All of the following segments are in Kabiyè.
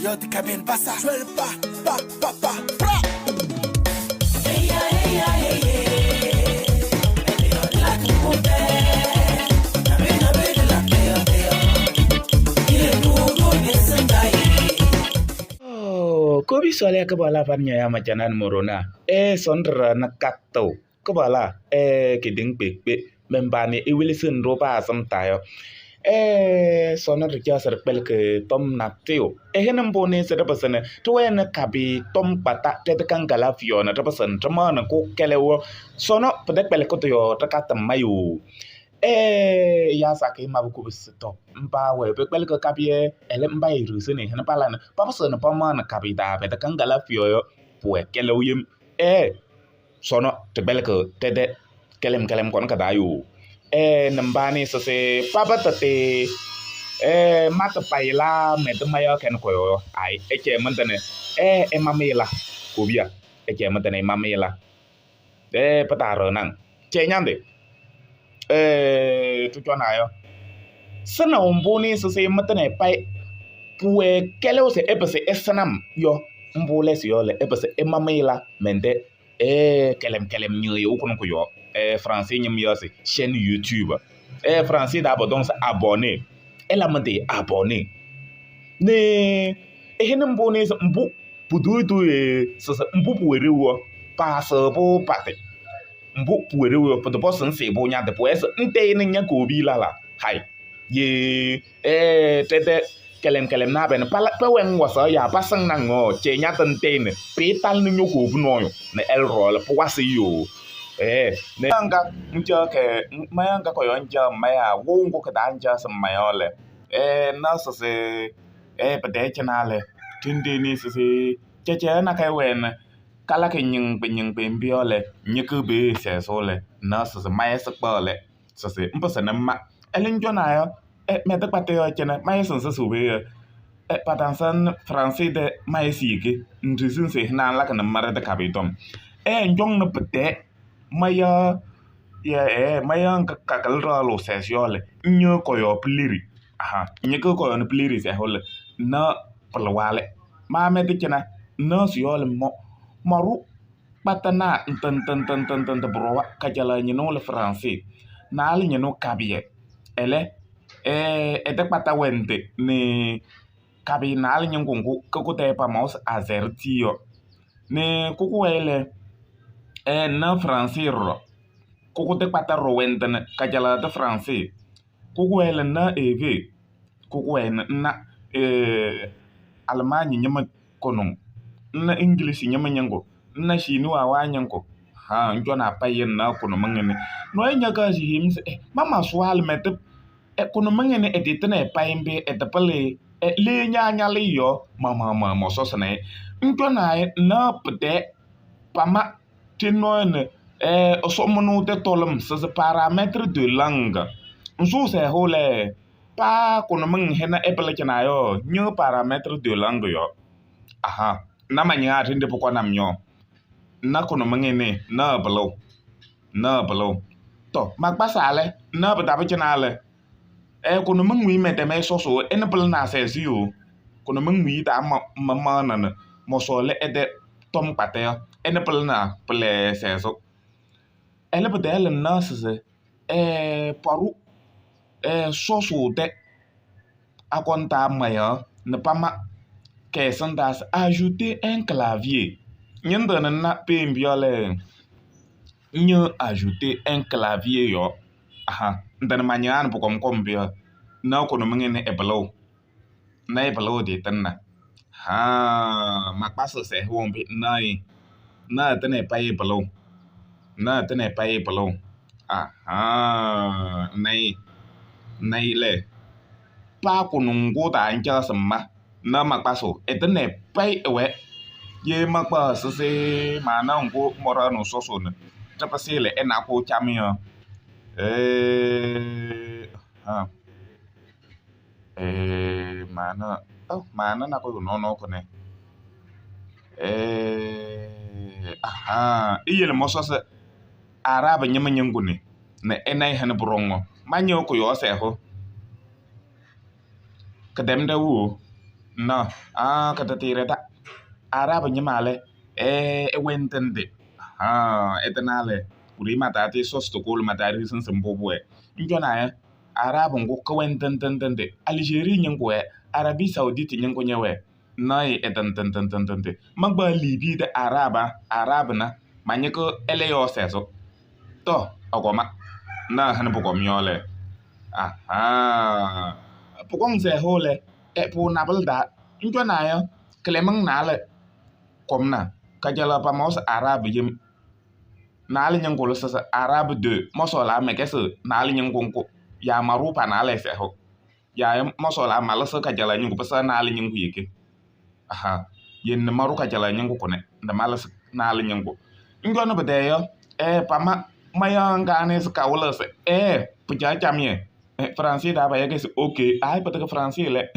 Yo te cabin pasa. Suel pa pa pa pa pra. Oh, kobi sɔlɛ ke bala ban nya ya majanan morona. E sondra na katto. Ke bala e ke ding pe membani e wilson ro ba sam tayo. E sona re kya sar pel ke tom na teo. E henem bone se de pasene to na kabi tom pata te de kangala fiona de pasen trama na ko kelewo. Sono pede pel ko to yo ta mayo. E ya sa ke ma bu to mba we pe pel ke kabi e ele mba e ru se ne hena pala na pa pa na pa ma na kabi da pe de kangala fio yo pu e kelewo yem. E sono te bel ke te de kelem kelem kon ka da yo. E nambani so se papa te e mata paila me te maya ken ko yo ai e che mantene e e mamela ko bia e che mantene mamela e pataro nang che nyande e tu chona yo sana umbuni so se mantene pai pue kele se e pese e sanam yo mbule si yo le e pese e mamela mende e kelem kelem nyu yo kono ko yo e français nyam yo se chaîne YouTube e français d'abord donc abonné e la mante abonné ne e henem bone se mbu pudu tu e se se mbu puere wo pa se bo pa te mbu puere wo po de boss nse bo nya de po es nte ne nya ko bi la la hai ye e te te kelem kelem na ben pa pa wen wa sa ya pa sang na ngo che nya ten te ne pe tal ne nyo ko bu no yo ne el ro le po wa se yo e ne anga nja ke mayanga ko yo nja maya wo ngo ka da nja sa mayo le e na so se e pa de chana le tinde ni se se che che na kai wen kala ke nying pe nying pe mbio le nyi ke be se so le na so se maya se pa le so se mpa se na ma ele njo na yo e me te pate yo chena maya se se so be e patansan français de maya si ke ndrisin se na la kana mara de kabitom e njong no pete maya ya e maya ka kakal ra lo se yo le nyo ko yo pliri aha nyi ko ko no pliri se hole na palwale ma me te chena na si yo le mo maru patana ntan tan tan tan tan tan browa kajala nyino le français na le nyino kabiye ele e e te pata wente ne kabi na le nyongongo ko ko te pa mouse azertio ne kuku ele e na français ro kuku te pata ro wente ne kajala te français kuku ele na eve kuku ele na e Allemagne nyama kono na English nyama nyango na Chinois wa nyango ha njona pa yen na kono mangene no e nyaka ji him se mama swal mete e kono mangene e ditene pa imbe e tepele e le nya nya le yo mama mama mo so sene njona na pete pama tino ne e osomono te tolum se paramètre de langue nso se hole pa kono mang hena e pele kana yo nyo paramètre de langue yo aha na manya rinde pokwa nam nyo na kono mangene na belo to magbasale na bada be chinale e kono mangwi mete me soso e ne pele na se si yo kono mangwi ta ma ma na na mo so le e de tom pate yo e ne pele na pele se so ele bada le na se e paru e soso de akonta maya ne pama kesan das ajouter un clavier nyenda na na pembiole nye ajouter un clavier yo aha ndana manyan po kom kom bio na kono mangene e belo na e belo de tanna ha makpaso se wombe nai na tene pa e belo na tene pa e belo aha nai nai le pa kono ngo ta nja sama na makpaso e tene pa e we ye makpa se se mana ngo mora no soso ne tapasele e na ko chamio e ha e mana oh mana na ko no no ko ne e aha iyele mo soso araba nyama nyangune ne enai hene brongo manyo ko yo se ho kadem da wo Na kata tire ta Arab nyimale e wentende ha etenale kuri matati sosto kul matari sin simbobwe njona ya Arab ngu ka wentende Algeria nyingu e Arabie Saoudite nyingu nyewe na e etentententente magba Libye de Araba Arab na manyeko ele yo seso to ogoma na hana poko myole aha pokong se hole e pu nabal da njona ya klemang nale komna kajala pa mos Arab yim naale nyangolo sasa Arab 2 mosola mekese naale nyangonko ya marupa naale seho ya mosola malasa kajala nyango pasa naale nyango yeke aha yen maru kajala nyango kone na malasa naale nyango ngono bedeyo e pama maya ngane se kawla se e puja chamye e français da ba yeke se okay ai pataka français le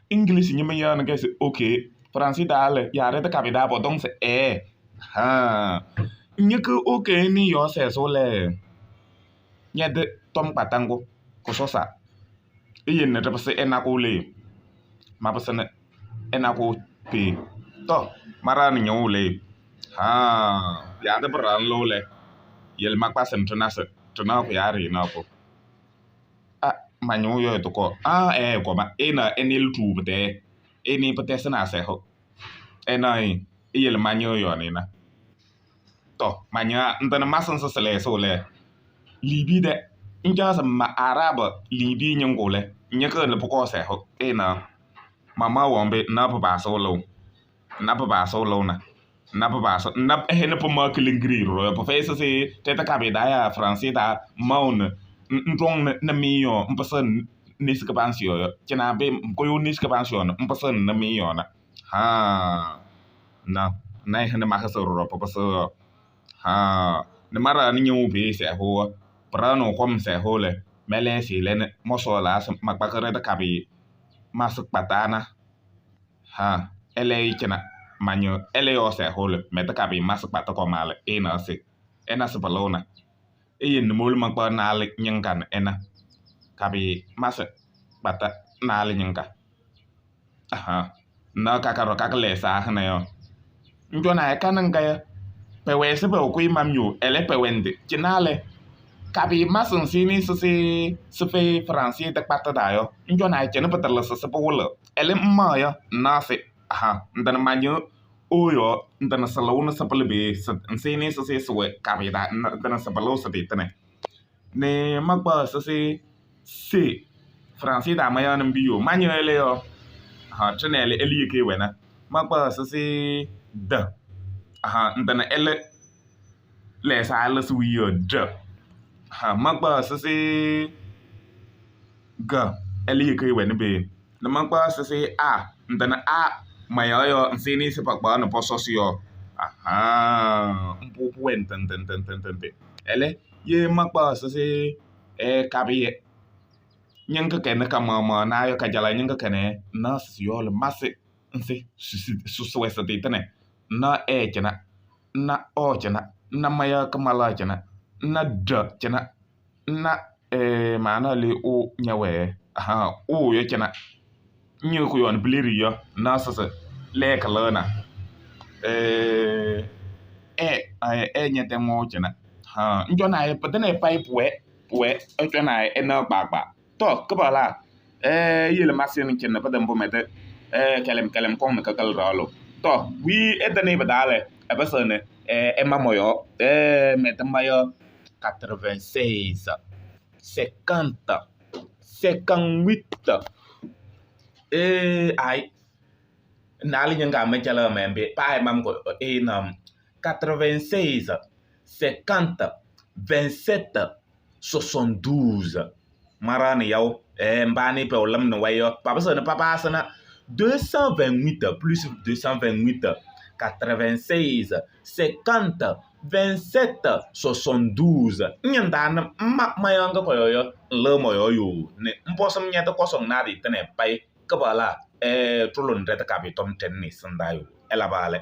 English nyima ya na ke se okay français da le ya re ta kabida bo dong se e ha nyeke okay ni yo se so le nyede tom patango ko sosa iyen ne tapse ena ko le ma pasane ena ko pe to mara ni nyo le ha ya de bran lo le yel mak pasem tona se tona ko ya re na ko a ma nyo yo to ko a e ko ma ena enil tu bete eni pete sena se ho ena e yel ma nyo yo ni na to ma nya ntana masan se le so le Libi de nja sa ma Arab Libi nyango le nyaka le poko se ho ena mama wombe na pa ba so lo na pa ba so lo na na pa ba so na he na pa ma kilingri ro pa fe se teta kabe da ya français da maun ndong na mi yo mpasa ni se ka ban yo chena be ko yo ni se ka ban yo mpasa na mi yo na ha na na he na ma so ro pa so ha ne mara ni nyu be se ho prano kom se ho le mele si le ne mo so la ma pa kere ta kabe ma se patana ha ele chena manyo ele yo se ho le me ta kabe ma se pata ko male e na se ena se balona e yen ne mol ma pa na le nyankan ena kabe ma se pata na le nyanka aha na ka ka ro ka le sa na yo njona e kanan ga ya pewe se pe okui mamyo ele pewende chinale kabi masun sini se se se fe français de pata da yo njona e chena patala se se polo ele mma yo na se aha ndana manyo oyo ndana salona se pele be se sini se se se kabi da ndana se polo se tene ne magba se se se français da maya nbiyo manyo ele yo ha chinele ele ke wena magba se se da aha ndana ele le sa le su yo d ha magba se se g ele ke wena be na magba se se a ndana a maya yo nsini se pakpa na poso si yo aha mpupu wen ten ten ten ten ten ele ye magba se se e kabi nyanka kene ka mama na yo kajala nyanka kene na si yo le mase nse su su se te tene na e chena na o chena na maya kamala chena na d chena na e mana le o nyawe aha o yo chena nyu ko yon bliri yo na sa se le kala na e e e nyete mo chena ha njona e patene pipe we we o chona e na gbagba to kbala e yele masin chena padam bo mete e kelem kelem kong ka kal ralo to wi edane badale e basane e mamoyo e metamayo 96 50 58 e ai nali nyanga mechala membe pa mam ko e nam 96 50 27 72 marani yaw e mbani pe olam no wayo papa sene papa sana 228 plus 228 96 50 27 72 nyandana ma mayanga koyoyo le moyoyo ne mposam nyata kosong nadi tene pai kabala e tulun reta kabi tom tenni sandayo elabale.